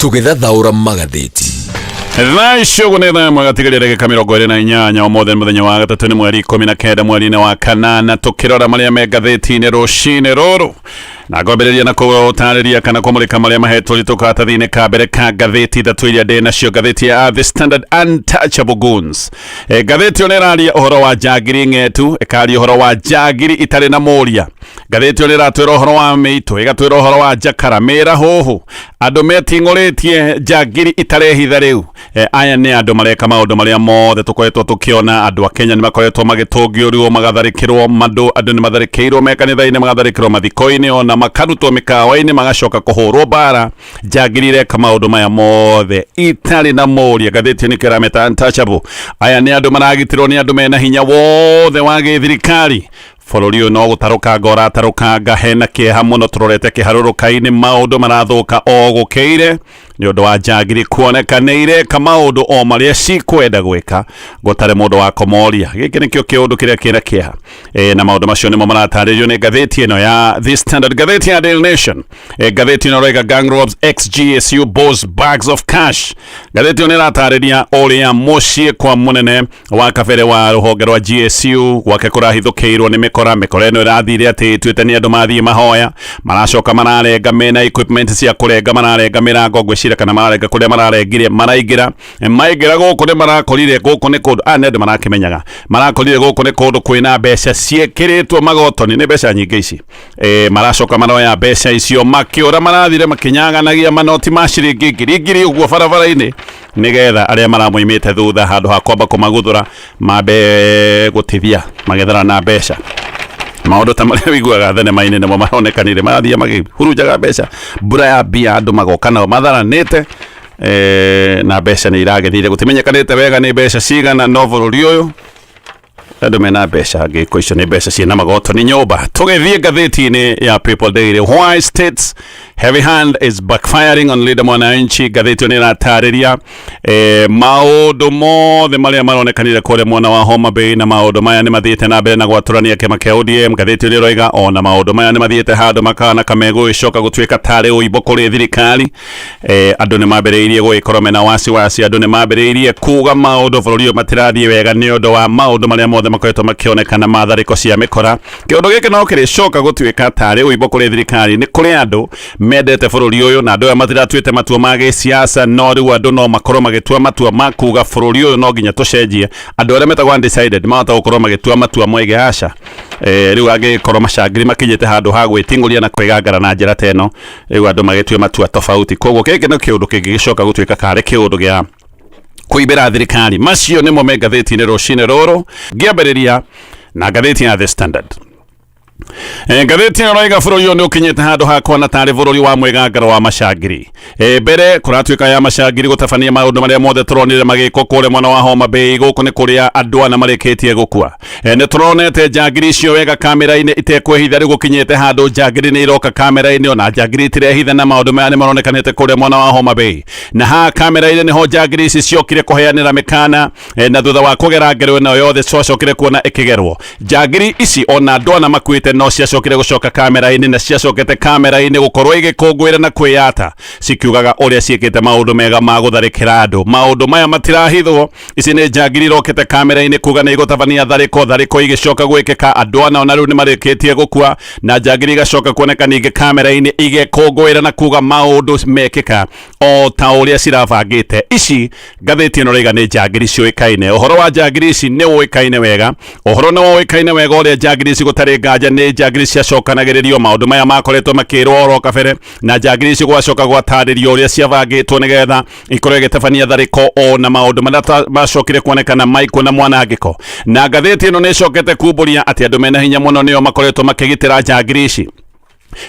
Tũgĩthathaũra magathĩti. Thaa icio ũguo nĩ thaa ĩmwe gatigaria ndagĩka 28. Ũmũthĩ nĩ mũthenya wa gatatũ, nĩ mweri 19 mweri-inĩ wa kanana. Tũkĩrora marĩa me ngathĩti-inĩ rũcinĩ rũrũ, na ngwambĩrĩria na kũtarĩria kana kũmũrĩka marĩa mahetwo ritũ karatathi-inĩ ka mbere ka ngathĩti ithatũ iria ndĩ nacio. Ngathĩti ya The Standard, Untouchable Goons. Ngathĩti ĩyo nĩ ĩraria ũhoro wa njangiri ng'etu, ĩkaria ũhoro wa njangiri itarĩ na mũria. Ngathĩti ĩyo nĩ ĩratwĩra ũhoro wa mĩitũ, ĩgatwĩra ũhoro wa njakara mĩra hũhũ, andũ meting'ũrĩtie, njangiri itarehitha rĩu. Aya nĩ andũ mareka maũndũ marĩa mothe tũkoretwo tũkĩona. Andũ a Kenya nĩ makoretwo magĩtũngĩũrwo, magatharĩkĩrwo mandũ, andũ nĩ matharĩkĩirwo me kanitha-inĩ, magatharĩkĩrwo mathiko-inĩ, ona makarutwo mĩkawa-inĩ, magacoka kũhũrwo mbara. Njangiri ireka maũndũ maya mothe itarĩ na mũria. Ngathĩti nĩkĩo ĩrameta untouchable. Aya nĩ andũ maragitĩrwo nĩ andũ mena hinya wothe wa gĩthirikari. Bũrũri ũyũ no gũtarũkanga ũratarũkanga, hena kĩeha mũno tũrorete kĩharũrũka-inĩ, maũndũ marathũka o gũkĩire nĩ ũndũ wa njangiri kuoneka nĩ ireka maũndũ o marĩa cikwenda gwĩka gũtarĩ mũndũ wa kũmoria. Gĩkĩ nĩkĩo kĩũndũ kĩrĩa kĩna kĩeha. Na maũndũ macio nĩmo maratarĩrio nĩ ngathĩti ĩno ya The Standard. Ngathĩti ya Daily Nation, ngathĩti ĩno ĩroiga gang robs ex-GSU boss bags of cash. Ngathĩti ĩno nĩ ĩratarĩria ũrĩa mũciĩ kwa mũnene wa kabere wa rũhonge rwa GSU gwake kũrahithũkĩirwo nĩ mĩkora. Mĩkora ĩno ĩrathire atĩ ĩtuĩte nĩ andũ mathiĩ mahoya, maracoka mararenga mena equipment cia kũrenga, mararenga mĩrango, ngwĩciria kana mararenga kũrĩa mararengire, maraingĩra. Maingĩra gũkũ nĩ marakorire gũkũ nĩ kũndũ, aya nĩ andũ marakĩmenyaga, marakorire gũkũ nĩ kũndũ kwĩna mbeca ciĩkĩrĩtwo magotoni, nĩ mbeca nyingĩ ici. Maracoka maroya mbeca icio makĩũra, marathire makĩnyaganagia manoti ma ciringi ngiri ngiri ũguo barabara-inĩ, nĩgetha arĩa maramũimĩte thutha, handũ ha kwamba kũmaguthũra, mambe gũtithia magethana na mbeca. Maũndũ ta marĩa wĩiguaga thenema-inĩ nĩmo maronekanire, marathiĩ makĩhurunjaga mbeca, mbura ya mbia, andũ magoka nao matharanĩte, na mbeca nĩ iragĩthire, gũtimenyekanĩte wega nĩ mbeca cigana, no bũrũri ũyũ andũ mena mbeca ngĩko icio nĩ mbeca ciĩna magotoni nyũmba. Tũgĩthiĩ ngathĩti-inĩ ya People Daily, why states heavy hand is backfiring on Linda Mwananchi. Ngathĩti ĩyo nĩ ĩratarĩria maũndũ mothe marĩa maronekanire kũrĩa mwena wa Homa Bay, na maũndũ maya nĩ mathiĩte na mbere na gwatũrania kĩama kĩa ODM. Ngathĩti ĩyo nĩ ĩroiga ona maũndũ maya nĩ mathiĩte handũ makana kamegũgĩcoka gũtuĩka tarĩ ũimbo kũrĩ thirikari. Andũ nĩ mambĩrĩirie gũgĩkorwo mena wasiwasi, andũ nĩ mambĩrĩirie kuga maũndũ bũrũri ũyũ matirathiĩ wega nĩ ũndũ wa maũndũ marĩa mothe makoretwo makĩonekana ma tharĩko cia mĩkora. Kĩũndũ gĩkĩ no kĩrĩcoka gũtuĩka tarĩ ũimbo kũrĩ thirikari. Nĩ kũrĩ andũ mendete bũrũri ũyũ na andũ aya matiratuĩte matua ma gĩsiasa, no rĩu andũ no makorwo magĩtua matua ma kuga bũrũri ũyũ no nginya tũcenjie. Andũ arĩa metagwo undecided mahota gũkorwo magĩtua matua moige aca. Rĩu angĩkorwo macangiri makinyĩte handũ ha gwĩting'ũria na kwĩgangara na njĩra ta ĩno, rĩu andũ magĩtue matua tofauti. Koguo gĩkĩ nĩ kĩũndũ kĩngĩgĩcoka gũtuĩka karĩ kĩũndũ gĩa kũimbĩra thirikari. Macio nĩmo me ngathĩti-inĩ rũcinĩ rũrũ, ngĩambĩrĩria na ngathĩti ya The Standard. Ngathĩti ĩno ĩroiga bũrũri ũyũ nĩ ũkinyĩte handũ ha kuona tarĩ bũrũri wa mwĩgangaro wa macangiri. Mbere kũratuĩka ya macangiri gũtabania maũndũ marĩa mothe tũronire magĩkwo kũrĩa mwena wa Homa Bay. Gũkũ nĩ kũrĩa andũ ana marĩkĩtie gũkua. Nĩ tũronete njangiri icio wega kamera-inĩ itekwĩhitha. Rĩu gũkinyĩte handũ njangiri nĩ iroka kamera-inĩ, ona njangiri itirehitha, na maũndũ maya nĩ maronekanĩte kũrĩa mwena wa Homa Bay, na haha kamera-inĩ nĩho njangiri ici ciokire kũheanĩra mĩkana. Na thutha wa kũgera ngero ĩno yothe twacokire kuona ĩkĩgerwo njangiri ici, ona andũ ana makuĩte, no ciacokire gũcoka kamera-inĩ, na ciacokete kamera-inĩ gũkorwo igĩkũngũĩra na kwĩyata, cikiugaga ũrĩa ciĩkĩte maũndũ mega ma gũtharĩkĩra andũ. Maũndũ maya matirahithwo. Ici nĩ njangiri irokĩte kamera-inĩ kuga nĩ igũtabania tharĩko, tharĩko igĩcoka gwĩkĩka, andũ ana ona rĩu nĩ marĩkĩtie gũkua, na njangiri igacoka kuoneka ningĩ kamera-inĩ igĩkũngũĩra na kuga maũndũ mekĩka o ta ũrĩa cirabangĩte. Ici ngathĩti ĩno raiga nĩ njangiri ciũĩkaine. Ũhoro wa njangiri ici nĩ ũĩkaine wega, ũhoro nĩ ũĩkaine wega ũrĩa njangiri ici gũtarĩ nganja nĩ njangiri ciacokanagĩrĩrio. Maũndũ maya makoretwo makĩrwo oro kabere, na njangiri ici gwacoka gwatarĩrio ũrĩa ciabangĩtwo nĩgetha ikorwo ĩgĩtabania tharĩko, o na maũndũ marĩa macokire kuonekana maikwo na mwanangĩko. Na ngathĩti ĩno nĩ ĩcokete kumbũria atĩ andũ mena hinya mũno nĩo makoretwo makĩgitĩra njangiri ici,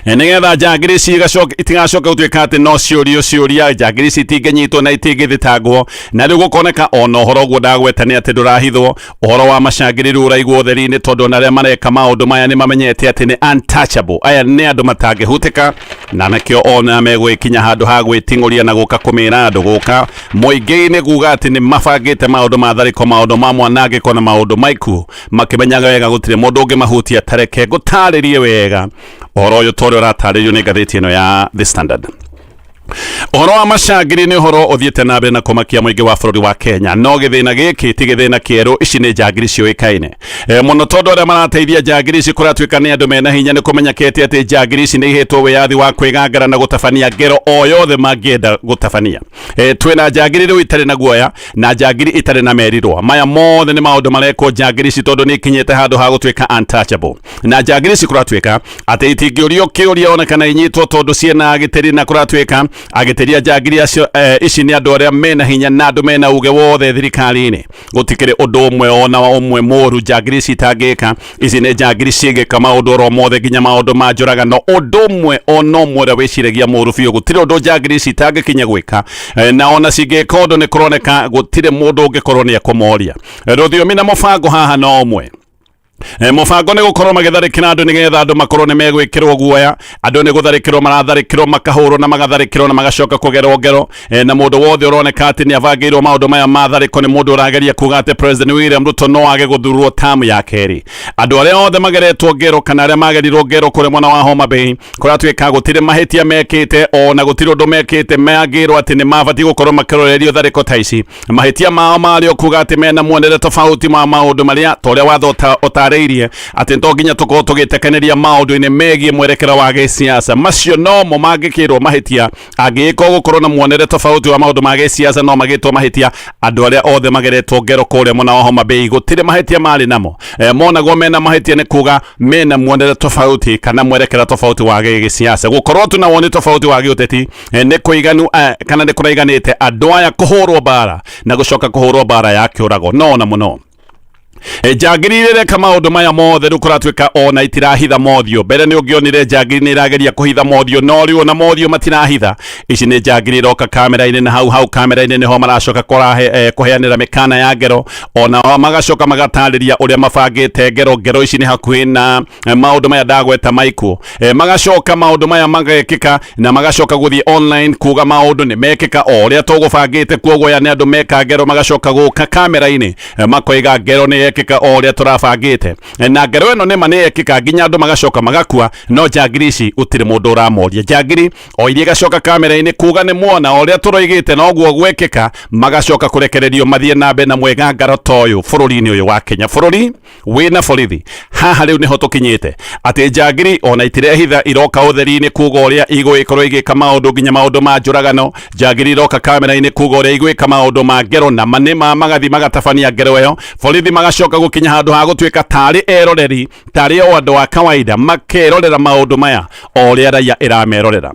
nĩgetha njangiri ici itigacoke gũtuĩka atĩ no ciũrio ciũria. Njangiri ici itingĩnyitwo na itingĩthitangwo, na rĩu gũkoneka ona ũhoro ũguo ndagweta nĩ atĩ ndũrahithwo. Ũhoro wa macangiri rĩu ũraigwo ũtheri-inĩ, tondũ ona arĩa mareka maũndũ maya nĩ mamenyete atĩ nĩ untouchable, aya nĩ andũ matangĩhutĩka, na nakĩo ona megũgĩkinya handũ ha gwĩting'ũria na gũka kũmĩra andũ, gũka mũingĩ-inĩ kuga atĩ nĩ mabangĩte maũndũ ma tharĩko, maũndũ ma mwanangĩko na maũndũ maiku, makĩmenyaga wega gũtirĩ mũndũ ũngĩmahutia. Tareke ngũtarĩrie wega ũhoro ũyũ ta ũrĩa ũratarĩrio nĩ ngathĩti ĩno ya The Standard. Ũhoro wa macangiri nĩ ũhoro ũthiĩte na mbere na kũmakia mũingĩ wa bũrũri wa Kenya. No gĩthĩna gĩkĩ ti gĩthĩna kĩerũ, ici nĩ njangiri ciũĩkaine mũno tondũ arĩa marateithia njangiri ici kũratuĩka nĩ andũ mena hinya. Nĩ kũmenyekete atĩ njangiri ici nĩ ihetwo wĩyathi wa kwĩgangara na gũtabania ngero o yothe mangĩenda gũtabania. Twĩna njangiri rĩu itarĩ na guoya na njangiri itarĩ na merirwa. Maya mothe nĩ maũndũ marekwo njangiri ici tondũ nĩ ikinyĩte handũ ha gũtuĩka untouchable. Na njangiri ici kũratuĩka atĩ itingĩũrio kĩũria ona kana inyitwo tondũ ciĩna agitĩri, na kũratuĩka agitĩri a njangiri acio ici nĩ andũ arĩa mena hinya na andũ mena uge wothe thirikari-inĩ. Gũtikĩrĩ ũndũ ũmwe ona ũmwe mũru njangiri ici itangĩka. Ici nĩ njangiri cingĩka maũndũ oro mothe nginya maũndũ ma njũragano. Ũndũ ũmwe ona ũmwe ũrĩa wĩciragia mũru biũ, gũtirĩ ũndũ njangiri ici itangĩkinya gwĩka. Na ona cingĩka ũndũ nĩ kũroneka gũtirĩ mũndũ ũngĩkorwo nĩ ekũmoria. Rũthiomi na mũbango haha no ũmwe. Mũbango nĩ gũkorwo magĩtharĩkĩra andũ nĩgetha andũ makorwo nĩ megwĩkĩrwo guoya. Andũ nĩ gũtharĩkĩrwo maratharĩkĩrwo, makahũrwo na magatharĩkĩrwo na magacoka kũgerwo ngero. Na mũndũ wothe ũroneka atĩ nĩ abangĩirwo maũndũ maya ma tharĩko nĩ mũndũ ũrageria kuga atĩ President William Ruto no age gũthurwo tamu ya kerĩ. Andũ arĩa othe mageretwo ngero kana arĩa magerirwo ngero kũrĩa mwena wa Homa Bay, kũratuĩka gũtirĩ mahĩtia mekĩte ona gũtirĩ ũndũ mekĩte mangĩrwo atĩ nĩ mabatiĩ gũkorwo makĩrorerio tharĩko ta ici. Mahĩtia mao marĩ o kuga atĩ mena muonere tofauti ma maũndũ marĩa ta ũrĩa watho ũtarĩirie atĩ to nginya tũkorwo tũgĩtekeneria maũndũ-inĩ megiĩ mwerekera wa gĩsiasa. Macio nomo mangĩkĩrwo mahĩtia. Angĩgĩkorwo gũkorwo na muonere tofauti wa maũndũ ma gĩsiasa no magĩtwo mahĩtia. Andũ arĩa othe mageretwo ngero kũrĩa mwena wa Homa Bay gũtirĩ mahĩtia marĩ namo. Monagwo mena mahĩtia nĩ kuga mena muonere tofauti kana mwerekera tofauti wa gĩsiasa. Gũkorwo tu na woni tofauti wa gĩũteti nĩ kũiganu kana nĩ kũraiganĩte andũ aya kũhũrwo mbara na gũcoka kũhũrwo mbara ya kĩũrago no ona mũno. Njangiri ireka maũndũ maya mothe rĩu kũratuĩka ona itirahitha mothiũ. Mbere nĩ ũngĩonire njangiri nĩ irageria kũhitha mothiũ, no rĩu ona mothiũ matirahitha. Ici nĩ njangiri iroka kamera-inĩ, na hau hau kamera-inĩ nĩho maracoka kũheanĩra mĩkana ya ngero, ona magacoka magatarĩria ũrĩa mabangĩte ngero. Ngero ici nĩ hakuhĩ na maũndũ maya ndagweta maikuo. Magacoka maũndũ maya magekĩka na magacoka gũthiĩ online kuga maũndũ nĩ mekĩka o ũrĩa tũgũbangĩte. Kuoguo aya nĩ andũ meka ngero magacoka gũka kamera-inĩ makoiga ngero nĩ yekĩka o ũrĩa tũrabangĩte. Na ngero ĩno nĩma nĩ yekĩka nginya andũ magacoka magakua, no njangiri ici gũtirĩ mũndũ ũramoria. Njangiri o iria igacoka kamera-inĩ kuga nĩ mwona o ũrĩa tũroigĩte noguo gwekĩka, magacoka kũrekererio mathiĩ na mbere na mwĩgangaro ta ũyũ bũrũri-inĩ ũyũ wa Kenya, bũrũri wĩna borithi. Haha rĩu nĩho tũkinyĩte atĩ njangiri ona itirehitha, iroka ũtheri-inĩ kuga ũrĩa igũgĩkorwo igĩka maũndũ nginya maũndũ ma njũragano. Njangiri iroka kamera-inĩ kuga ũrĩa igwĩka maũndũ ma ngero, na manĩma magathi magatabania ngero ĩyo. Borithi magacoka gũkinya handũ ha gũtuĩka tarĩ eroreri, tarĩ o andũ a kawaida makerorera maũndũ maya o ũrĩa raia ĩramerorera.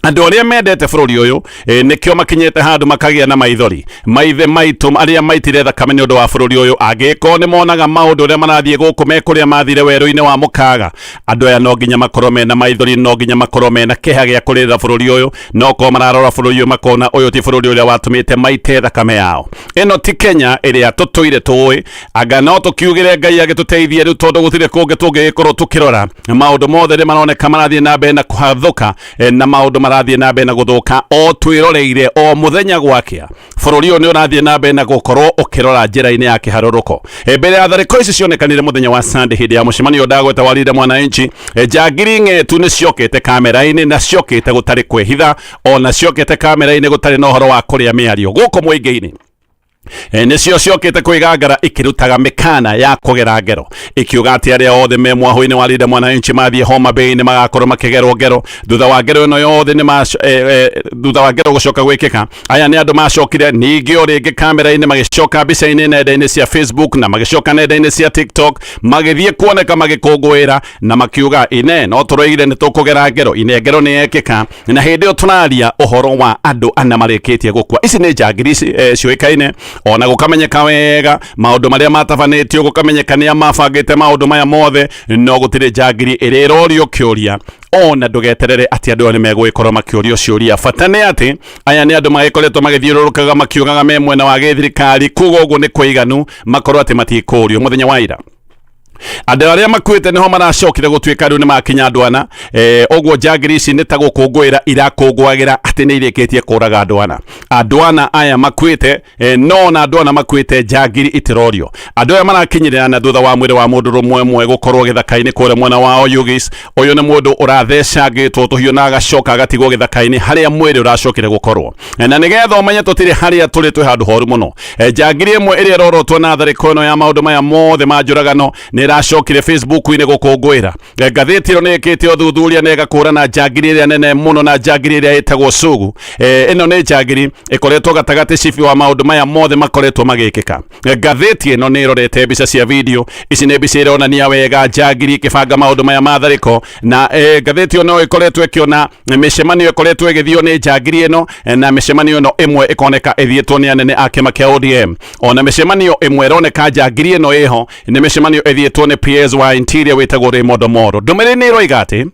Andũ arĩa mendete bũrũri ũyũ nĩkĩo makinyĩte handũ makagĩa na maithori. Maithe maitũ arĩa maitire thakame nĩ ũndũ wa bũrũri ũyũ, angĩkorwo nĩ monaga maũndũ ũrĩa marathiĩ gũkũ me kũrĩa mathire werũ-inĩ wa mũkaga, andũ aya no nginya makorwo mena maithori, no nginya makorwo mena kĩeha gĩa kũrĩrĩra bũrũri ũyũ. No korwo mararora bũrũri ũyũ makona ũyũ ti bũrũri ũrĩa watũmĩte maite thakame yao. Ĩno ti Kenya ĩrĩa tũtũire tũĩ. Anga no tũkiugĩre Ngai agĩtũteithie rĩu, tondũ gũtirĩ kũngĩ tũngĩgĩkorwo tũkĩrora. Maũndũ mothe nĩ maroneka marathiĩ na mbere na kũhathũka, na maũndũ marathiĩ na mbere na gũthũka o twĩroreire o mũthenya gwakĩa. Bũrũri ũyũ nĩ ũrathiĩ na mbere na gũkorwo ũkĩrora njĩra-inĩ ya kĩharũrũko. Mbere ya tharĩko ici cionekanire mũthenya wa Sunday hĩndĩ ya mũcemanio ndagweta wa Linda Mwananchi, njangiri ng'etu nĩ ciokĩte kamera-inĩ na ciokĩte gũtarĩ kwĩhitha, ona ciokĩte kamera-inĩ gũtarĩ na ũhoro wa kũrĩa mĩario gũkũ mũingĩ-inĩ. Nĩcio ciokĩte kwĩgangara ikĩrutaga mĩkana ya kũgera ngero, ikiuga atĩ arĩa othe me mwahũ-inĩ wa Linda Mwananchi mathiĩ Homa Bay nĩ magakorwo makĩgerwo ngero. Thutha wa ngero ĩno yothe nĩ thutha wa ngero gũcoka gwĩkĩka, aya nĩ andũ macokire ningĩ o rĩngĩ kamera-inĩ, magĩcoka mbica-inĩ nenda-inĩ cia Facebook na magĩcoka nenda-inĩ cia TikTok, magĩthiĩ kuoneka magĩkũngũĩra na makiuga ine no tũroigire nĩ tũkũgera ngero, ine ngero nĩ yekĩka. Na hĩndĩ ĩyo tũraria ũhoro wa andũ ana marĩkĩtie gũkua. Ici nĩ njangiri ciũĩkaine, ona gũkamenyeka wega maũndũ marĩa matabanĩtio, gũkamenyeka nĩa mabangĩte maũndũ maya mothe, no gũtirĩ njangiri ĩrĩa ĩrorio kĩũria. Ona ndũgeterere atĩ andũ aya nĩ megũgĩkorwo makĩũrio ciũria. Bata nĩ atĩ aya nĩ andũ magĩkoretwo magĩthiũrũrũkaga makiugaga me mwena wa gĩthirikari, kuga ũguo nĩ kũiganu makorwo atĩ matikũrio. Mũthenya wa ira Andũ arĩa makuĩte nĩho maracokire gũtuĩka rĩu nĩ makinya andũ ana. Ũguo njangiri ici nĩ ta gũkũngũĩra irakũngũagĩra atĩ nĩ irĩkĩtie kũraga andũ ana. Andũ ana aya makuĩte, no ona andũ ana makuĩte njangiri itirorio. Andũ aya marakinyĩrĩra na thutha wa mwĩrĩ wa mũndũ rũmwe ũmwe gũkorwo gĩthaka-inĩ kũrĩa mwena wa Oyugis. Ũyũ nĩ mũndũ ũrathecangĩtwo tũhiũ na agacoka agatigwo gĩthaka-inĩ harĩa mwĩrĩ ũracokire gũkorwo. Na nĩgetha ũmenye tũtirĩ harĩa tũrĩ, twĩ handũ horu mũno. Njangiri ĩmwe ĩrĩa ĩrorotwo na tharĩko ĩno ya maũndũ maya mothe ma njũragano nĩ ĩracokire Facebook-inĩ gũkũngũĩra. Ngathĩti ĩno nĩ ĩkĩte ũthuthuria na ĩgakũrana njangiri ĩrĩa nene mũno na njangiri ĩrĩa ĩtagwo Sugu. Ĩno nĩ njangiri ĩkoretwo gatagatĩ cibi wa maũndũ maya mothe makoretwo magĩkĩka. Ngathĩti ĩno nĩ ĩrorete mbica cia video. Ici nĩ mbica ironania wega njangiri ĩkĩbanga maũndũ maya ma tharĩko, na ngathĩti ĩyo no ĩkoretwo ĩkĩona mĩcemanio ĩkoretwo ĩgĩthio nĩ njangiri ĩno, na mĩcemanio ĩno ĩmwe ĩkoneka ĩthiĩtwo nĩ anene a kĩama kĩa ODM. Ona mĩcemanio ĩmwe ĩroneka njangiri ĩno ĩho nĩ mĩcemanio ĩthiĩtwo nĩ PS wa Interior wĩtagwo Raymond Omolo. Ndũmĩrĩri nĩ ĩroiga atĩ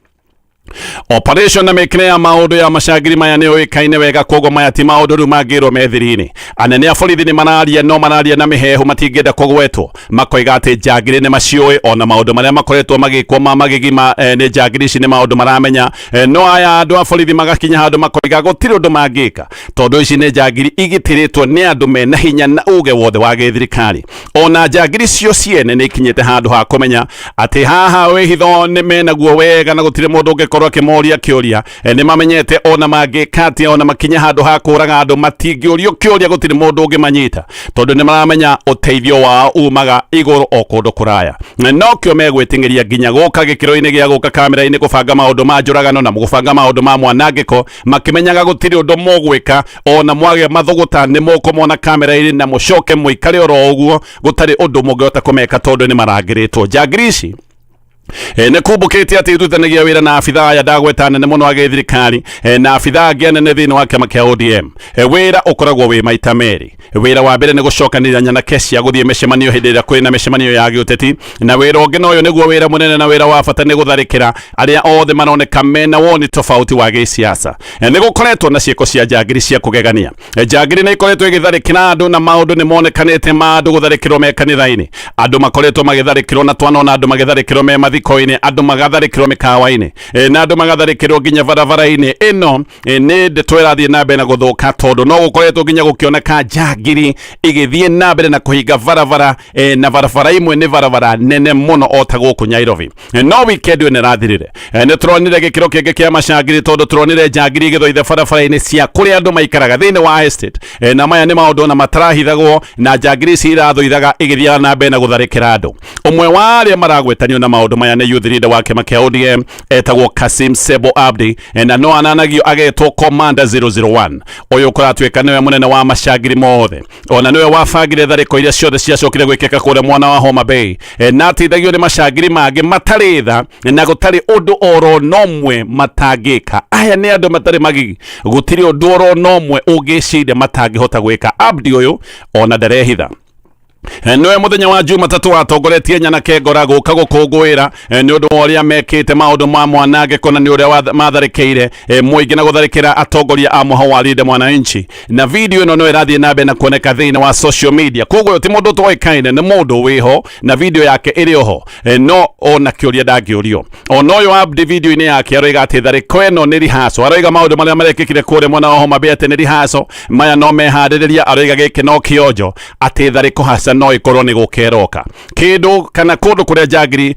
operation na mĩkĩre ya maũndũ ya macangiri maya nĩ yũĩkaine wega, koguo maya ti maũndũ rĩu mangĩrwo me thiri-inĩ. Anene a borithi nĩ mararia, no mararia na mĩhehu, matingĩenda kũgwetwo, makoiga atĩ njangiri nĩ maciũĩ, ona maũndũ marĩa makoretwo magĩkwo ma magigi ma nĩ njangiri ici nĩ maũndũ maramenya. No aya andũ a borithi magakinya handũ makoiga gũtirĩ ũndũ mangĩka, tondũ ici nĩ njangiri igitĩrĩtwo nĩ andũ mena hinya na uge wothe wa gĩthirikari. Ona njangiri cio ciene nĩ ikinyĩte handũ ha kũmenya atĩ haha wĩhitho nĩ menaguo wega na gũtirĩ mũndũ ũngĩkorwo akĩmoria kĩũria. Nĩ mamenyete ona mangĩka atĩa, ona makinye handũ ha kũraga andũ matingĩũrio kĩũria, gũtirĩ mũndũ ũngĩmanyita, tondũ nĩ maramenya ũteithio wao umaga igũrũ o kũndũ kũraya. Nokĩo megwĩting'ĩria nginya gũka gĩkĩro-inĩ gĩa gũka kamera-inĩ kũbanga maũndũ ma njũragano na gũbanga maũndũ ma mwanangĩko, makĩmenyaga gũtirĩ ũndũ mũgwĩka. Ona mwagĩa mathũgũta nĩ mũkũmona kamera-inĩ na mũcoke mũikare oro ũguo, gũtarĩ ũndũ mũngĩhota kũmeka tondũ nĩ marangĩrĩtwo. Njangiri ici nĩ kumbũkĩte atĩ irutithanagia wĩra na abithaa aya ndagweta nene mũno a gĩthirikari, na abithaa angĩ anene thĩinĩ wa kĩama kĩa ODM. Wĩra ũkoragwo wĩ maita merĩ. Wĩra wa mbere nĩ gũcokanĩrĩria nyanake cia gũthiĩ mĩcemanio hĩndĩ ĩrĩa kwĩna mĩcemanio ya gĩũteti, na wĩra ũngĩ, na ũyũ nĩguo wĩra mũnene na wĩra wa bata, nĩ gũtharĩkĩra arĩa othe maroneka mena woni tofauti wa gĩsiasa. Nĩ gũkoretwo na ciĩko cia njangiri cia kũgegania. Njangiri nĩ ikoretwo ĩgĩtharĩkĩra andũ, na maũndũ nĩ monekanĩte ma andũ gũtharĩkĩrwo me kanitha-inĩ, andũ makoretwo magĩtharĩkĩrwo, na twanona andũ magĩtharĩkĩrwo me mathiko-inĩ, andũ magatharĩkĩrwo mĩkawa-inĩ, na andũ magatharĩkĩrwo nginya barabara-inĩ. Ĩno nĩ ndeto ĩrathiĩ na mbere na gũthũka, tondũ no gũkoretwo nginya gũkĩoneka njangiri igĩthiĩ na mbere na kũhinga barabara, na barabara imwe nĩ barabara nene mũno o ta gũkũ Nairobi. No weekend ĩyo nĩrathirire, nĩ tũronire gĩkĩro kĩngĩ kĩa macangiri, tondũ tũronire njangiri igĩthoitha barabara-inĩ cia kũrĩa andũ maikaraga thĩinĩ wa estate. Na maya nĩ maũndũ ona matarahithagwo, na njangiri ici irathoithaga igĩthiaga na mbere na gũtharĩkĩra andũ. Ũmwe wa arĩa maragwetanio na maũndũ maya nĩ youth leader wa kĩama kĩa ODM etagwo Kasim Sebo Abdi, na no ananagio agetwo Commander 001. Ũyũ kũratuĩka nĩwe mũnene wa macangiri mothe, ona nĩwe wabangire tharĩko iria ciothe ciacokire gwĩkĩka kũrĩa mwena wa Homa Bay, na ateithagio nĩ macangiri mangĩ matarĩ tha na gũtarĩ ũndũ oro nomwe matangĩka. Aya nĩ andũ matarĩ magigi, gũtirĩ ũndũ oro nomwe ũngĩciria matangĩhota gwĩka. Abdi ũyũ ona ndarehitha. Nĩwe mũthenya wa Jumatatũ watongoretie nyanake ngora gũka gũkũngũĩra nĩ ũndũ wa ũrĩa mekĩte maũndũ ma mwanangĩko na nĩ ũrĩa matharĩkĩire mũingĩ na gũtharĩkĩra atongoria a mũhau wa Linda Mwananchi. Na video ĩno no ĩrathiĩ na mbere na kuoneka thĩinĩ wa social media, koguo ũyũ ti mũndũ ũtoĩkaine, nĩ mũndũ wĩho na video yake ĩrĩ oho. No ona kĩũria ndangĩũrio. Ona ũyũ Abdi video-inĩ yake aroiga atĩ tharĩko ĩno nĩ rihaco, aroiga maũndũ marĩa marekĩkire kũrĩa mwena wa Homa Bay atĩ nĩ rihaco, maya no meharĩrĩria. Aroiga gĩkĩ no kĩonjo atĩ tharĩko haca no ĩkorwo nĩ gũkeroka kĩndũ kana kũndũ kũrĩa njangiri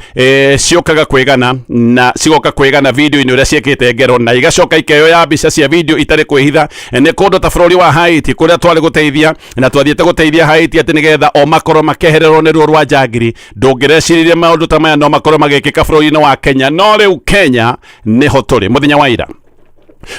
ciũkaga kwĩgana na cigoka kwĩgana video-inĩ ũrĩa ciĩkĩte ngero na igacoka ikeyoya mbica cia video itarĩ kwĩhitha. Nĩ kũndũ ta bũrũri wa Haiti kũrĩa twarĩ gũteithia na twathiĩte gũteithia Haiti atĩ nĩgetha o makorwo makehererwo nĩ ruo rwa njangiri. Ndũngĩreciririe maũndũ ta maya no makorwo magĩkĩka bũrũri-inĩ wa Kenya, no rĩu Kenya nĩho tũrĩ. Mũthenya wa ira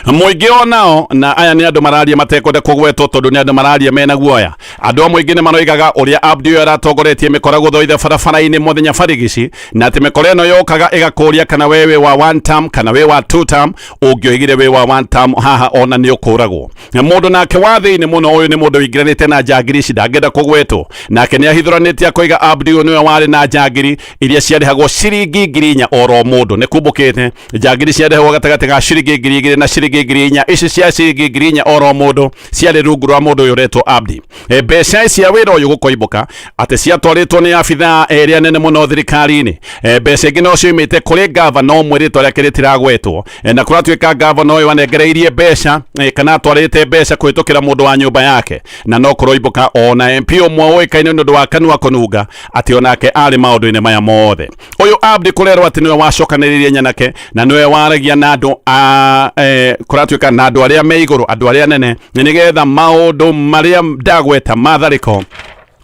mũingĩ onao, na aya nĩ andũ mararia matekwenda kũgwetwo tondũ nĩ andũ mararia mena guoya. Andũ a mũingĩ nĩ maroigaga ũrĩa Abdi ũyũ aratongoretie mĩkora gũthoitha barabara-inĩ mũthenya barigici, na atĩ mĩkora ĩno yokaga ĩgakũria kana we wĩ wa one term kana wĩ wa two term. Ũngĩoigire wĩ wa one term haha ona nĩ ũkũragwo. Mũndũ nake wa thĩinĩ mũno, ũyũ nĩ mũndũ ũingĩranĩte na njangiri ici, ndangĩenda kũgwetwo, nake nĩ ahithũranĩtie akoiga Abdi ũyũ nĩwe warĩ na njangiri iria ciarĩhagwo ciringi 4,000 oro mũndũ. Nĩ kumbũkĩte njangiri ciarĩhagwo gatagatĩ ga ciringi 2,000 na ciringi 4,000. Ici cia ciringi 4,000 oro mũndũ ciarĩ rungu rwa mũndũ ũyũ ũretwo Abdi. Mbeca cia wĩra ũyũ gũkoimbũka atĩ ciatwarĩtwo nĩ abithaa erĩa nene mũno thirikari-inĩ. Mbeca ingĩ no ciumĩte kũrĩ gavana ũmwe rĩtwa rĩake rĩtiragwetwo, na kũratuĩka gavana ũyũ anengereirie mbeca, kana atwarĩte mbeca kũhĩtũkĩra mũndũ wa nyũmba yake, na no kũroimbũka ona MP ũmwe ũĩkaine nĩ ũndũ wa kanua kũnunga atĩ onake arĩ maũndũ-inĩ maya mothe. Ũyũ Abdi kũrerwo atĩ nĩwe wacokanĩrĩirie nyanake na nĩwe waragia na andũ a kũratuĩka na andũ arĩa me igũrũ, andũ arĩa nene, nĩgetha maũndũ marĩa ndagweta matharĩko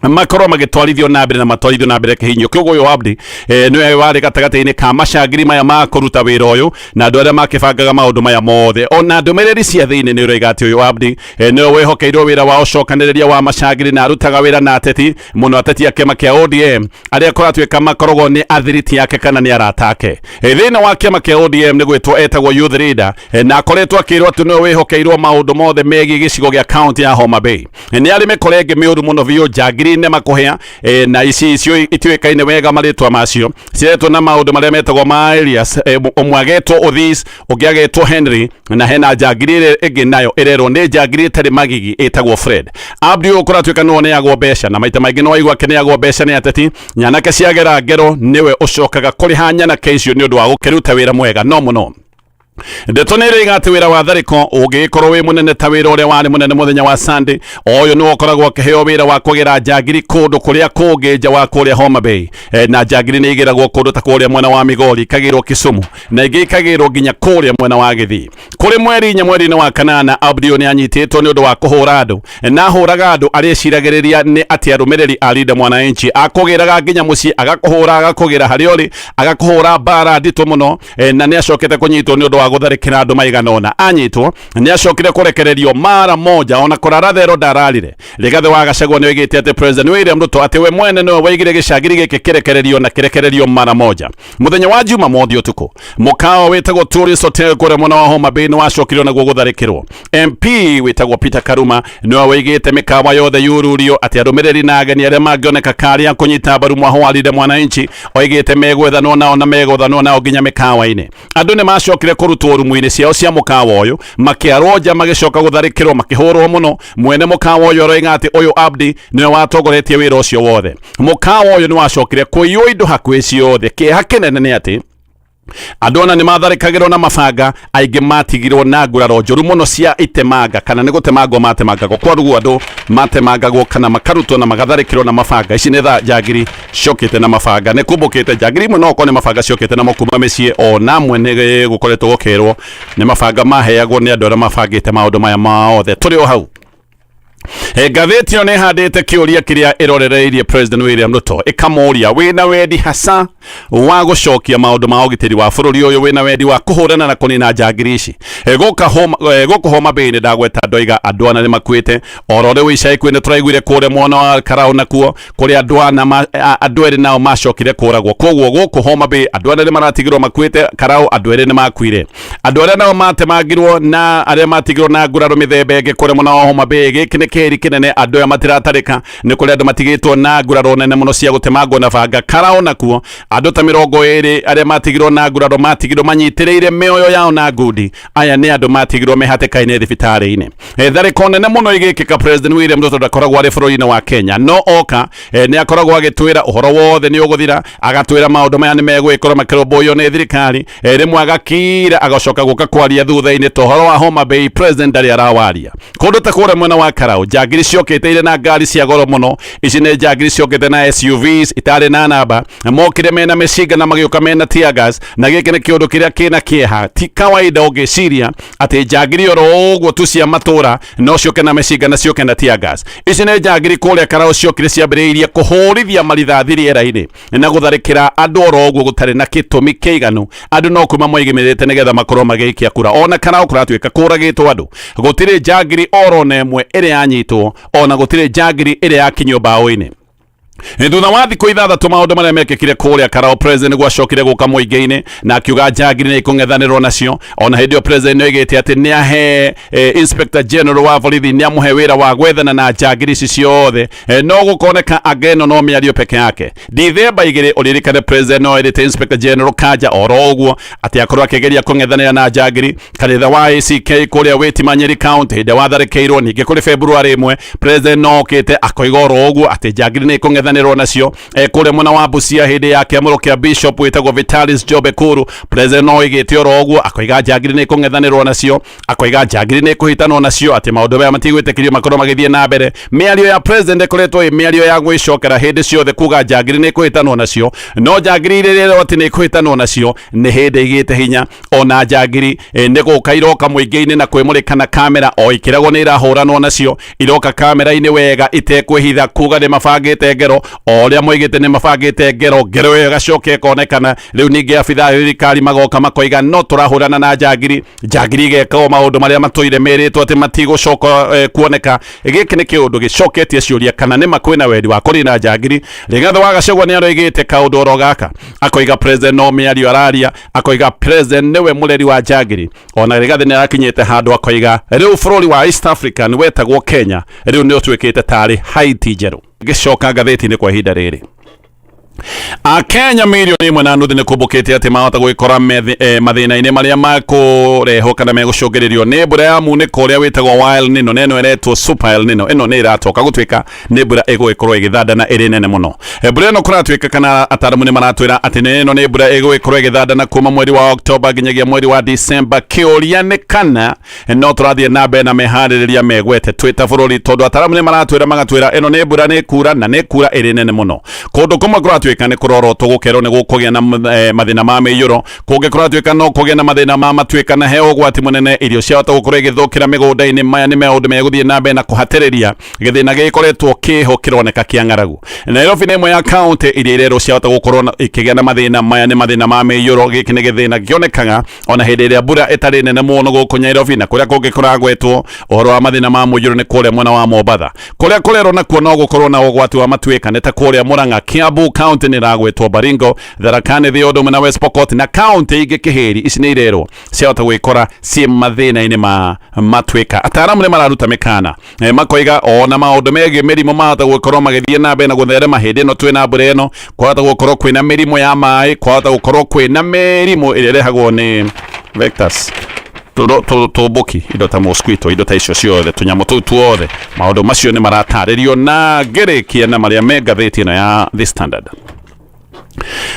makorwo magĩtwarithio na mbere na matwarithio na mbere kĩhinyo. Kĩoguo ũyũ Abdi nĩwe warĩ gatagatĩ-inĩ ka macangiri maya ma kũruta wĩra ũyũ na andũ arĩa makĩbangaga maũndũ maya mothe. Ona ndũmĩrĩri cia thĩinĩ nĩ ũroiga atĩ ũyũ Abdi nĩwe wĩhokeirwo wĩra wa ũcokanĩrĩria wa macangiri na arutaga wĩra na ateti mũno, ateti a kĩama kĩa ODM arĩa kũratuĩka makoragwo nĩ athiriti yake kana nĩ arata ake. Thĩinĩ wa kĩama kĩa ODM nĩ gwĩtwo etagwo youth leader, na akoretwo akĩrwo atĩ nĩwe wĩhokeirwo maũndũ mothe megiĩ gĩcigo gĩa kaunti ya Homa Bay. Nĩ arĩ mĩkora ĩngĩ mĩũru mũno biũ, njangiri nĩ makũhĩa, na ici icio itiũĩkaine wega marĩtwa macio, ciretwo na maũndũ marĩa metagwo ma alias. Ũmwe agetwo Othis, ũngĩ agetwo Henry, na hena njangiri ĩrĩa ĩngĩ nayo ĩrerwo nĩ njangiri ĩtarĩ magigi ĩtagwo Fred. Abdi ũyũ kũratuĩka nĩwe ũneagwo mbeca, na maita maingĩ nĩ waigua akĩneagwo mbeca nĩ ateti. Nyanake ciagera ngero nĩwe ũcokaga kũrĩha nyanake icio nĩ ũndũ wa gũkĩruta wĩra mwega no mũno. Ndeto nĩ ĩroiga atĩ wĩra wa tharĩko ũngĩgĩkorwo wĩ mũnene ta wĩra ũrĩa warĩ mũnene mũthenya wa Sunday, ũyũ nĩwe ũkoragwo akĩheo wĩra wa kũgĩra njangiri kũndũ kũrĩa kũngĩ nja wa kũrĩa Homa Bay. Na njangiri nĩ igĩragwo kũndũ ta kũrĩa mwena wa Migori, ikagĩrwo Kisumu, na ingĩ ikagĩrwo nginya kũrĩa mwena wa Gĩthii. Kũrĩ mweri 4 mweri-inĩ wa kanana, Abdi ũyũ nĩ anyitĩtwo nĩ ũndũ wa kũhũra andũ, na ahũraga andũ arĩciragĩrĩria nĩ atĩ arũmĩrĩri a Linda Mwananchi. Akũgĩraga nginya mũciĩ, agakũhũra, agakũgĩra harĩa ũrĩ, agakũhũra mbara nditũ mũno, na nĩ acokete kũnyitwo nĩ ũndũ wa gũtharĩkĩra andũ maigana ũna. Anyitwo nĩ acokire kũrekererio mara moja, ona kũrara thero ndararire. Rigathĩ wa Gachagua nĩ oigĩte atĩ President William Ruto atĩ we mwene nĩwe waigire gĩcangiri gĩkĩ kĩrekererio na kĩrekererio mara moja. Mũthenya wa Jumamothi ũtukũ, mũkawa wĩtagwo Tourist Hotel kũrĩa mwena wa Homa Bay nĩ wacokirio naguo gũtharĩkĩrwo. MP wĩtagwo Peter Karuma nĩwe waigĩte mĩkawa yothe yururio atĩ arũmĩrĩri na ageni arĩa mangĩoneka karĩa kũnyita mbaru mwaho wa Linda Mwananchi, oigĩte megwethanwo nao na megũthanwo nao nginya mĩkawa-inĩ. Andũ nĩ macokire kũrutwo rumu-inĩ ciao cia mũkawa ũyũ, makĩarwo nja, magĩcoka gũtharĩkĩrwo, makĩhũrwo mũno. Mwene mũkawa ũyũ aroiga atĩ ũyũ Abdi nĩwe watongoretie wĩra ũcio wothe. Mũkawa ũyũ nĩ wacokire kũiywo indo hakuhĩ ciothe. Kĩeha kĩnene nĩ atĩ andũ ona nĩ matharĩkagĩrwo na mabanga, aingĩ matigirwo na nguraro njũru mũno cia itemanga, kana nĩ gũtemangwo matemangagwo. Kwa rũguo andũ matemangagwo kana makarutwo na magatharĩkĩrwo na mabanga. Ici nĩ tha njangiri ciokĩte na mabanga, nĩ kumbũkĩte njangiri imwe no okorwo nĩ mabanga ciokĩte namo kuma mĩciĩ, ona amwe nĩ gũkoretwo gũkĩrwo nĩ mabanga maheagwo nĩ andũ arĩa mabangĩte maũndũ maya mothe. Tũrĩ o hau, ngathĩti ĩyo nĩ ĩhandĩte kĩũria kĩrĩa ĩrorereirie President William Ruto, ĩkamũria wĩna wendi hasa wa gũcokia maũndũ ma ũgitĩri wa bũrũri ũyũ, wĩna wendi wa kũhũrana na kũnina njangiri ici. Gũkũ Homa Bay nĩ ndagweta ndoiga andũ ana nĩ makuĩte oro rĩu ica ikuhĩ. Nĩ tũraiguire kũrĩa mwena wa Karau nakuo kũrĩa andũ ana andũ erĩ nao macokire kũragwo. Koguo gũkũ Homa Bay andũ ana nĩ maratigirwo makuĩte, Karau andũ erĩ nĩ makuire. Andũ arĩa nao matemangirwo na arĩa matigirwo na nguraro mĩthemba ĩngĩ kũrĩa mwena wa Homa Bay, gĩkĩ nĩ kĩheri kĩnene, andũ aya matiratarĩka. Nĩ kũrĩ andũ matigĩtwo na nguraro nene mũno cia gũtemangwo na banga. Karau nakuo andũ ta 20 arĩa matigirwo na nguraro matigirwo manyitĩrĩire mĩoyo yao na ngundi. Aya nĩ andũ matigirwo me hatĩka-inĩ thibitarĩ-inĩ. Tharĩko nene mũno ĩgĩkĩka, President William Ruto ndakoragwo arĩ bũrũri-inĩ wa Kenya, no oka nĩ akoragwo agĩtwĩra ũhoro wothe nĩ ũgũthira, agatwĩra maũndũ maya nĩ megũgĩkorwo makĩrũmbũiyo nĩ thirikari. Rĩmwe agakira agacoka gũka kwaria thutha-inĩ. Ta ũhoro wa Homa Bay, President ndarĩ arawaria. Kũndũ ta kũrĩa mwena wa Karau, njangiri ciokĩte irĩ na ngari cia goro mũno. Ici nĩ njangiri ciokĩte na SUVs itarĩ na namba, mokire mena mĩcinga na magĩũka mena tear gas, na gĩkĩ nĩ kĩũndũ kĩrĩa kĩna kĩeha. Ti kawaida ũngĩciria atĩ njangiri oro ũguo tu cia matũra no ciũke na mĩcinga na ciũke na tear gas. Ici nĩ njangiri kũrĩa Karau ciokire ciambĩrĩirie kũhũrithia marithathi rĩera-inĩ na gũtharĩkĩra andũ oro ũguo gũtarĩ na gĩtũmi kĩiganu. Andũ no kuma moigĩmĩrĩte nĩgetha makorwo magĩikia kura. Ona Karau kũratuĩka kũragĩtwo andũ, gũtirĩ njangiri oro na ĩmwe ĩrĩa yanyitwo, ona gũtirĩ njangiri ĩrĩa yakinyio mbaũ-inĩ. Thutha wa thikũ 6 maũndũ marĩa mekĩkire kũrĩa Karao, president nĩguo acokire gũka mũingĩ-inĩ na akiuga njangiri nĩ ikũng'ethanĩrwo nacio. Ona hĩndĩ ĩyo president nĩoigĩte atĩ nĩ ahe inspector general wa borithi, nĩ amũhe wĩra wa gwethana na njangiri ici ciothe. No gũkoneka anga ĩno no mĩario peke yake. Dithemba 2, ũririkane president no erĩte inspector general Kanja oro ũguo atĩ akorwo akĩgeria kũng'ethanĩra na njangiri. Kanitha wa ACK kũrĩa Wĩtima, Nyeri County, hĩndĩ watharĩkĩirwo. Ningĩ kũrĩ February 1, president no okĩte akoiga oro ũguo atĩ njangiri nĩ ikũng'ethanĩrwo nacio. Kũrĩa mwena wa Busia, hĩndĩ ya kĩamũro kĩa bishop wĩtagwo Vitalis Jobe Kuru, president no oigĩte oro ũguo, akoiga njangiri nĩ ikũng'ethanĩrwo nacio, akoiga njangiri nĩ ĩkũhitanwo nacio, atĩ maũndũ maya matigwĩtĩkĩrio makorwo magĩthiĩ na mbere. Mĩario ya president ĩkoretwo ĩ mĩario ya gwĩcokera hĩndĩ ciothe kuga njangiri nĩ ĩkũhĩtanwo nacio, no njangiri iria irerwo atĩ nĩ ĩkũhĩtanwo nacio nĩ hĩndĩ igĩte hinya. Ona njangiri nĩ gũka iroka mũingĩ-inĩ na kwĩmũrĩka na kamera, o ikĩragwo nĩ irahũranwo nacio, iroka kamera-inĩ wega itekwĩhitha kuga nĩ mabangĩte ngero. O ũrĩa moigĩte nĩ mabangĩte ngero, ngero ĩyo ĩgacoka ĩkonekana. Rĩu ningĩ abithaa a thirikari magoka makoiga no tũrahũrana na njangiri, njangiri igeka o maũndũ marĩa matũire merĩtwo atĩ matigũcoka kuoneka. Gĩkĩ nĩ kĩũndũ gĩcoketie ciũria kana nĩ ma kwĩna wendi wa kũrina njangiri. Rigathĩ wa Gachagua nĩ aroigĩte kaũndũ oro gaka, akoiga president no mĩario araria, akoiga president nĩwe mũreri wa njangiri. Ona Rigathĩ nĩ arakinyĩte handũ akoiga rĩu bũrũri wa East Africa nĩ wetagwo Kenya rĩu nĩ ũtuĩkĩte tarĩ Haiti njerũ. Gĩcoka ngathĩti-inĩ kwa ihinda rĩrĩ, Akenya 1.5 million nĩ kũmbũkĩte atĩ mahota gwĩkora mathĩna-inĩ marĩa makũrehwo kana megũcũngĩrĩrio nĩ mbura ya munĩko ũrĩa wĩtagwo wa El Nino, na ĩno ĩretwo Super El Nino. Ĩno nĩ ĩratoka gũtuĩka nĩ mbura ĩgũgĩkorwo ĩgĩthanda na ĩrĩ nene mũno. Mbura ĩno kũratuĩka kana ataramu nĩ maratwĩra atĩ nĩ ĩno nĩ mbura ĩgũgĩkorwo ĩgĩthandana kuma mweri wa Oktoba nginyagia mweri wa Disemba. Kĩũria nĩ kana no tũrathiĩ na mbere na meharĩrĩria megwete twĩ ta bũrũri, tondũ ataramu nĩ maratwĩra, magatwĩra ĩno nĩ mbura nĩ kura na nĩ kura ĩrĩ nene mũno. Kũndũ kũmwe kũratuĩka nĩ kũrorotwo gũkerwo nĩ gũkũgĩa na mathĩna ma mĩiyũro, kũngĩ kũratuĩka no kũgĩe na mathĩna ma matuĩka na he ũgwati mũnene, irio ciahota gũkorwo igĩthũkĩra mĩgũnda-inĩ. Maya nĩ maũndũ megũthiĩ na mbere na kũhatĩrĩria gĩthĩna gĩkoretwo kĩho kĩroneka kĩa ng'aragu. Nairobi nĩ ĩmwe ya kaunti iria irerwo ciahota gũkorwo ikĩgĩa na mathĩna maya, nĩ mathĩna ma mĩiyũro. Gĩkĩ nĩ gĩthĩna gĩonekaga ona hĩndĩ ĩrĩa mbura ĩtarĩ nene mũno gũkũ Nairobi, na kũrĩa kũngĩ kũragwetwo ũhoro wa mathĩna ma mũiyũro nĩ kũrĩa mwena wa Mombatha. Kũrĩa kũrerwo nakuo no gũkorwo na ũgwati wa matuĩka nĩ ta kũrĩa Murang'a, Kiambu county nĩ ĩragwetwo, Baringo, Tharaka Nithi ũndũ ũmwe na West Pokot na kaunti ingĩ kĩhĩri. Ici nĩ irerwo ciahota gwĩkora ciĩ mathĩna-inĩ ma matuĩka. Ataaramu nĩ mararuta mĩkana, makoiga ona maũndũ megiĩ mĩrimũ mahota gũkorwo magĩthiĩ na mbere na gũtherema hĩndĩ ĩno twĩna mbura ĩno. Kwahota gũkorwo kwĩna mĩrimũ ya maĩ, kwahota gũkorwo kwĩna mĩrimũ ĩrĩa ĩrehagwo nĩ vectors, tũmbũki, indo ta mosquito, indo ta icio ciothe, tũnyamũ tũu tuothe. Maũndũ macio nĩ maratarĩrio na ngĩrĩkia na marĩa me ngathĩti ĩno ya The Standard.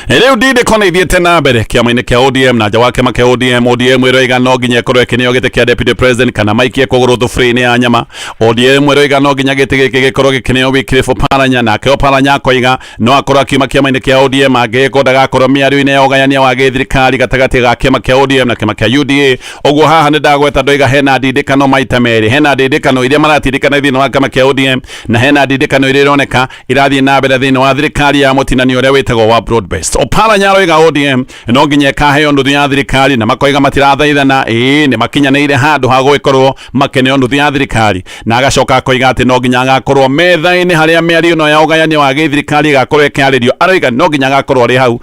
Rĩu ndindĩko nĩ ithiĩte na mbere kĩama-inĩ kĩa ODM na nja wa kĩama kĩa ODM. ODM ĩroiga no nginya ĩkorwo ĩkĩneo gĩtĩ kĩa deputy president kana maikie kũgũrũ thuburia-inĩ ya nyama. ODM ĩroiga no nginya gĩtĩ gĩkĩ gĩkorwo gĩkĩneo Wycliffe Oparanya, nake Oparanya akoiga no akorwo akiuma kĩama-inĩ kĩa ODM angĩgĩkorwo ndagakorwo mĩario-inĩ ya ũgayania wa gĩthirikari gatagatĩ ga kĩama kĩa ODM na kĩama kĩa UDA. Ũguo haha nĩ ndagweta ndoiga hena ndindĩkano maita merĩ: hena ndindĩkano iria maratindĩkana thĩinĩ wa kĩama kĩa ODM, na hena ndindĩkano iria ironeka irathiĩ na mbere thĩinĩ wa thirikari ya mũtinanio ũrĩa wĩtagwo wa broad based. Oparanya aroiga ODM no nginya ĩkaheo nuthu ya thirikari, na makoiga matirathaithana, ĩĩ nĩ makinyanĩire handũ ha gũgĩkorwo makĩneo nuthu ya thirikari, na agacoka akoiga atĩ no nginya agakorwo metha-inĩ harĩa mĩario ĩno ya ũgayania wa gĩthirikari ĩgakorwo ĩkĩarĩrio. Aroiga no nginya agakorwo arĩ hau,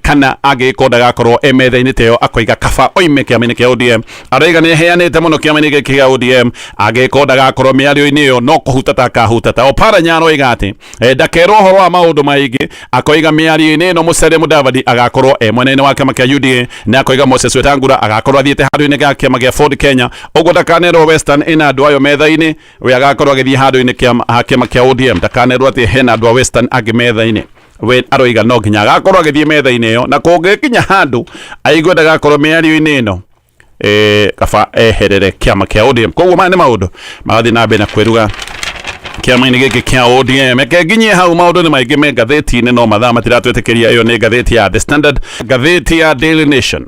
kana angĩgĩkorwo ndagakorwo e metha-inĩ ta ĩyo, akoiga kaba oime kĩama-inĩ kĩa ODM. Aroiga nĩ eheanĩte mũno kĩama-inĩ gĩkĩ kĩa ODM, angĩgĩkorwo ndagakorwo mĩario-inĩ ĩyo no kũhutata akahutata. Oparanya aroiga atĩ ndakerwo ũhoro wa maũndũ maingĩ, akoiga mĩario-inĩ ĩno Musalia Mudavadi agakorwo e mwena-inĩ wa kĩama kĩa UDA, na akoiga Moses Wetangula agakorwo athiĩte handũ-inĩ ga kĩama kĩa Ford Kenya. Ũguo ndakanerwo Western ĩna andũ ayo metha-inĩ, we agakorwo agĩthiĩ handũ-inĩ ha kĩama kĩa ODM. Ndakanerwo atĩ hena andũ a Western angĩ metha-inĩ, we aroiga no nginya agakorwo agĩthiĩ metha-inĩ ĩyo, na kũngĩkinya handũ aigue ndagakorwo mĩario-inĩ ĩno, kaba eherere kĩama kĩa ODM. Koguo maya nĩ maũndũ marathiĩ na mbere na kwĩruga kĩama-inĩ gĩkĩ kĩa ODM. Reke nginyie hau, maũndũ nĩ maingĩ me ngathĩti-inĩ no mathaa matiratwĩtĩkĩria. Ĩyo nĩ ngathĩti ya The Standard. Ngathĩti ya Daily Nation.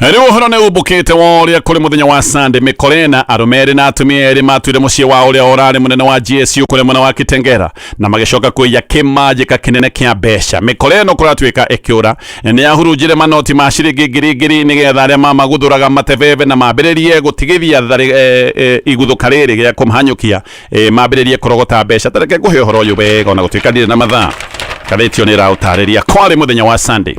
Rĩu ũhoro nĩ umbũkĩte wa ũrĩa kũrĩ mũthenya wa Sunday mĩkorena arũme erĩ na atumia erĩ matuire mũciĩ wa ũrĩa ũrarĩ mũnene wa GSU kũrĩa mwena wa Kitengera na magĩcoka kũiya kĩmanjĩka kĩnene kĩa mbeca. Mĩkora ĩno kũratuĩka ĩkĩũra nĩ yahurunjire manoti ma ciringi ngiri ngiri nĩgetha arĩa mamaguthũraga matebebe na mambĩrĩrie gũtigithia iguthũka rĩrĩ rĩa kũmahanyũkia, mambĩrĩrie kũrogota mbeca. Tareke ngũhe ũhoro ũyũ wega ona gũtuĩka ndirĩ na mathaa. Ngathĩti ĩyo nĩ ĩraũtarĩria kwarĩ mũthenya wa Sunday.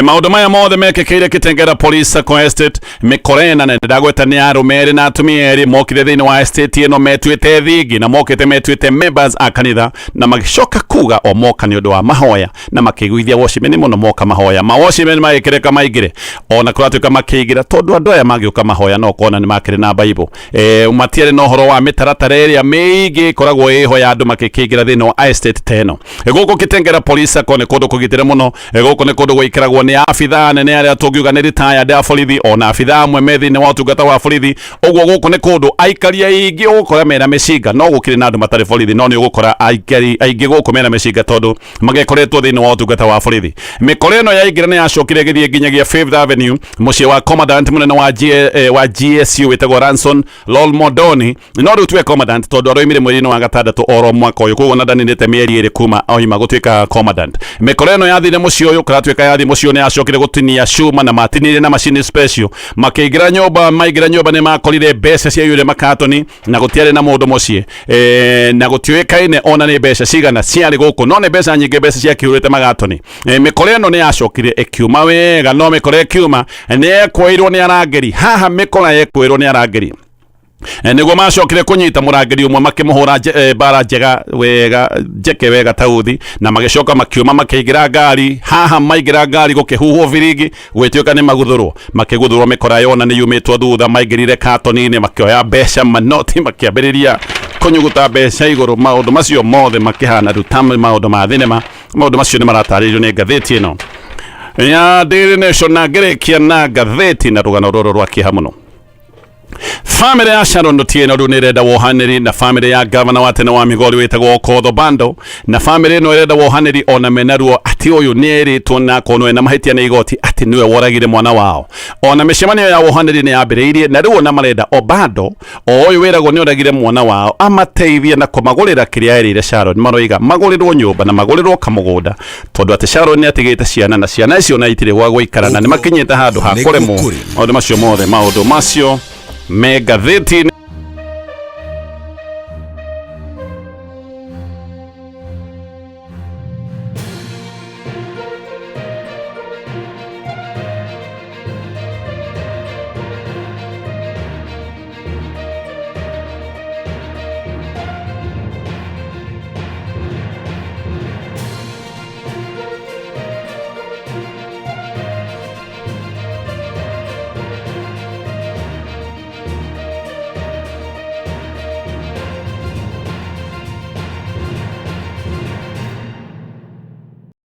Maũndũ maya mothe mekĩkĩire Kitengela Police Sacco Estate Mĩkorena, na ndagweta nĩ arũme erĩ na atumia erĩ mokire thĩinĩ wa estate ĩno metuĩte thingi na mokĩte metuĩte members a kanitha, na magĩcoka kuga o moka nĩ ũndũ wa mahoya na makĩiguithia watchmen mũno moka mahoya ma watchmen magĩkĩreka maingĩre, ona kũratuĩka makĩingĩra tondũ andũ aya magĩũka mahoya no kona nĩ makĩrĩ na Bible, matiarĩ na ũhoro wa mĩtaratara ĩrĩa mĩingĩ ĩkoragwo ĩho ya andũ makĩkĩingĩra thĩinĩ wa estate ta ĩno. Gũkũ Kitengela Police Sacco nĩ kũndũ kũgitĩre mũno. Gũkũ nĩ kũndũ gũikaragwo nĩ abithaa anene arĩa tũngiuga nĩ retired a borithi, ona abithaa amwe me thĩinĩ wa ũtungata wa borithi. Ũguo gũkũ nĩ kũndũ aikari aingĩ ũgũkora mena mĩcinga, no gũkĩrĩ na andũ matarĩ borithi, no nĩ ũgũkora aikari aingĩ gũkũ mena mĩcinga tondũ magĩkoretwo thĩinĩ wa ũtungata wa borithi. Mĩkora ĩno yaingĩra nĩ yacokire ĩgĩthiĩ nginyagia Fifth Avenue, mũciĩ wa commandant mũnene wa GSU wĩtagwo Ranson Lolmodoni, no rĩu tuwe commandant tondũ aroimire mweri-inĩ wa gatandatũ oro mwaka ũyũ, koguo na ndaninĩte mĩeri ĩrĩ kuma oima gũtuĩka commandant. Mĩkora ĩno yathire mũciĩ ũyũ, kũratuĩka yathi mũciĩ ũyũ nĩ yacokire gũtinia cuma na matinirie na macini special, makĩingĩra nyũmba. Maingĩra nyũmba nĩ makorire mbeca ciaiyũire makatoni na gũtiarĩ na mũndũ mũciĩ, na gũtiũĩkaine ona nĩ mbeca cigana ciarĩ gũkũ, no nĩ mbeca nyingĩ, mbeca ciakĩihũrĩte magatoni. Mĩkora ĩno nĩ yacokire ĩkiuma wega, no mĩkora ĩkiuma nĩ yekũĩirwo nĩ arangĩri. Haha mĩkora yekũĩrwo nĩ arangĩri, nĩguo macokire kũnyita mũrangĩri ũmwe makĩmũhũra bara njega wega njeke wega tauthi, na magĩcoka makiuma makĩingĩra ngari. Haha maingĩra ngari gũkĩhuhwo biringi, gwĩtuĩka nĩ maguthũrwo, makĩguthũrwo mĩkora yona nĩ yumĩtwo thutha. Maingĩrire katoni-inĩ makĩoya mbeca manoti, makĩambĩrĩria kũnyuguta mbeca igũrũ. Maũndũ macio mothe makĩhana rĩu ta maũndũ ma thinema. Maũndũ macio nĩ maratarĩrio nĩ ngathĩti ĩno ya Daily Nation, na ngĩrĩkia na ngathĩti na rũgano rũrũ rwa kĩeha mũno. Famĩlĩ ya Sharon Otieno rĩu nĩ ĩrenda wohanĩri na famĩlĩ ya gavana wa tene wa Migori wĩtagwo Okoth Bando, na famĩlĩ ĩno ĩrenda wohanĩri ona mena ruo atĩ ũyũ nĩ erĩtwo na akonwo ena mahĩtia nĩ igoti atĩ nĩwe woragire mwana wao. Ona mĩcemanio ya wohanĩri nĩ yambĩrĩirie, na rĩu ona marenda Obando o ũyũ wĩragwo nĩ oragire mwana wao amateithie na kũmagũrĩra kĩrĩa erĩire Sharon. Maroiga magũrĩrwo nyũmba na magũrĩrwo kamũgũnda tondũ atĩ Sharon nĩ atigĩte ciana na ciana icio na itirĩ gwa gũikara na nĩ makinyĩte handũ ha kũremwo. Maũndũ macio mothe, maũndũ macio me ngathĩti-inĩ.